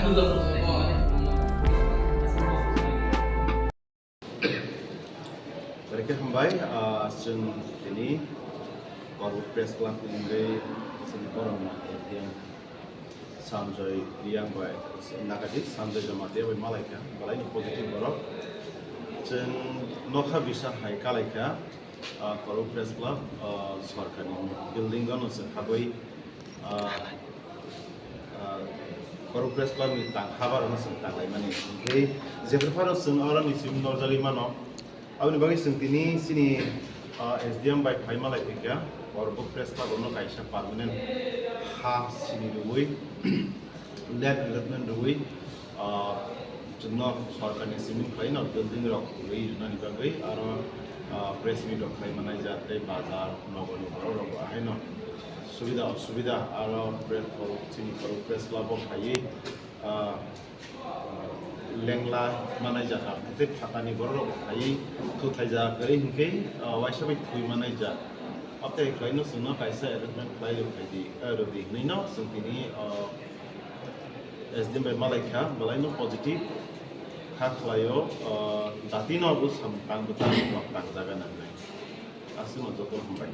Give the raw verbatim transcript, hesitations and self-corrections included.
Barikhe hambai, ah, chwng tini Korbo Press Club ni wngwi chwng borokno S D M Sanjoy Riyang bai, Nagadik Sanjoy Jamatia bai malaikha, balaino positive borok. Chwng nokha bisa hai kalaikha, ah, Korbo Press Club, ah, sorkarni building-o no chwng habwi, ah, ah, Korbo Press Club ni tang habar no chwng tanglaimani. Hwnkhe jephru phano chwng oro ni simi norjagwi mano. Aboni bagwi chwng tini chini, ah, S D M bai phai malai phikha, Korbo Press Club no kaisa permanent ha sini rwui, land allotment rwui, ah, chwngno sorkarni simi khlaino building rok rwi rwnani bagwi aro, ah, press meet rok khlai manai ja tei bazar nogorni borok rok bo ahaino subida osubida aro press, chini Korbo Press Club o phaiwi, ah, lengla manai jaga, tei phatani borok rok phaiwi thuthaijak, ri hinkhe, ah, waisa bai thwi manai jak. Abtei khlaino chwngno kaisa arrangement khlai rw phaidi, eh, rwdi hwnwi no chwng tini, ah, S D M bai malaikha, balaino positive kha khlaio, ah, datino bo samung tang bwtang tang jaga nangnai. Aswkno joto hambai.